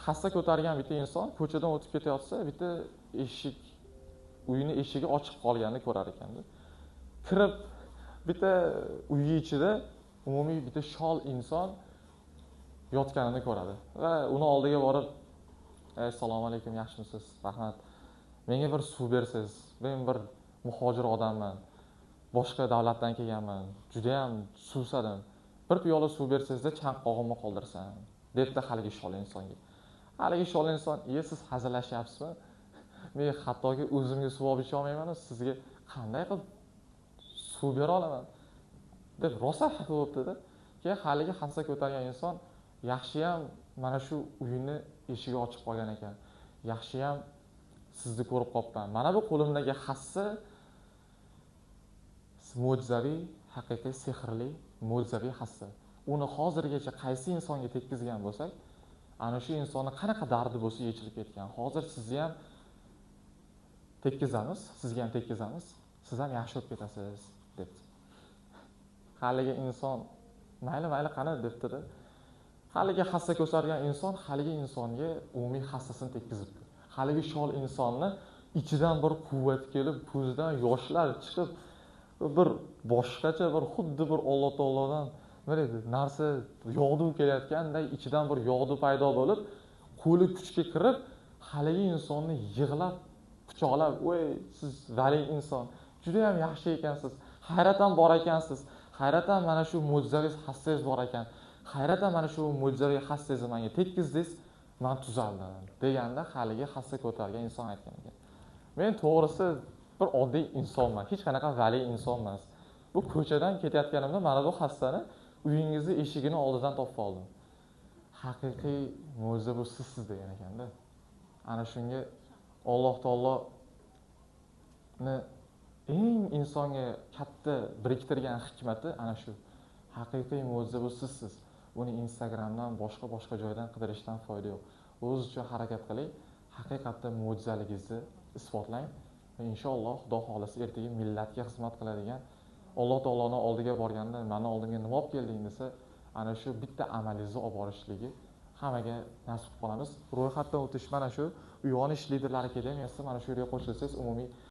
Hassa ko'targan bitta inson ko'chadan o'tib ketayotsa, bitta eshik, uyini eshigi ochiq qolganini ko'rar ekanda. Kirib bitta uyi ichida umumiy bitta shol inson yotganini ko'radi va uni oldiga borib, assalomu alaykum, yaxshimisiz? Rahmat. Menga bir suv bersangiz, men bir muhojir odamman. Boshqa davlatdan kelganman. Juda ham suvsadim. Bir piyola suv bersangizda chanqog'imni qoldirsam, debdi haligi shol insonga. Haligi shol inson, "Iye, siz hazillashyapsizmi? Men hattoki o'zimga suv olib icha olmayman, sizga qanday qilib suv bera olaman?" deb rosa xafa bo'libdi-da. Keyin haligi hassa ko'targan inson yaxshiyam mana shu uyini eshigi ochiq qolgan ekan. Yaxshiyam sizni ko'rib qolibman. Mana bu qo'limdagi hassa mo'jizaviy, haqiqiy sehrli mo'jizaviy hassa. Uni hozirgacha qaysi insonga tekkizgan bo'lsak, ana shu insonni qanaqa dardi bo'lsa yechilib ketgan. Hozir sizni ham tekkizamiz, sizga ham tekkizamiz, siz ham yaxshi bo'lib ketasiz, debdi. Haligi inson mayli, mayli, qani debdi-da. Haligi hassa ko'targan inson haligi insonga umumiy hassasini tekkizibdi. Haligi shol insonni ichidan bir quvvat kelib, ko'zidan yoshlar chiqib, bir boshqacha bir xuddi bir Alloh taolodan nima deydi, narsa yog'du kelayotganday ichidan bir yog'du paydo bo'lib, qo'li kuchga kirib, haligi insonni yig'lab, quchoqlab, "Voy, siz vali inson, juda ham yaxshi ekansiz, hayratdan bor ekansiz, hayratdan mana shu mo'jizaviy hassangiz bor ekan, hayratdan mana shu mo'jizaviy hassangizni menga tekkizdingiz, men tuzaldim" deganda haligi hassa ko'targan inson aytgan ekan. Men to'g'risi bir oddiy insonman, hech qanaqa vali inson emas. Bu ko'chadan ketayotganimda mana bu hassani uyingizni eshigini oldidan topib oldim. Haqiqiy mo'jiza bu sizsiz degan ekanda. Ana shunga Alloh taoloni eng insonga katta biriktirgan hikmati ana shu. Haqiqiy mo'jiza bu sizsiz. Uni Instagramdan, boshqa-boshqa joydan qidirishdan foyda yo'q. O'zingiz uchun harakat qiling, haqiqatda mo'jizaligingizni isbotlang. Va inshaalloh Xudo xohlasa ertaga millatga xizmat qiladigan, Alloh taoloning oldiga borganda meni oldimga nima olib kelding desa, ana shu bitta amalingizni olib borishligi hammaga nasib qilib qolamiz. Ro'yxatdan o'tish mana shu Uyg'onish liderlari akademiyasi, mana shu yerga qo'shilsangiz umumiy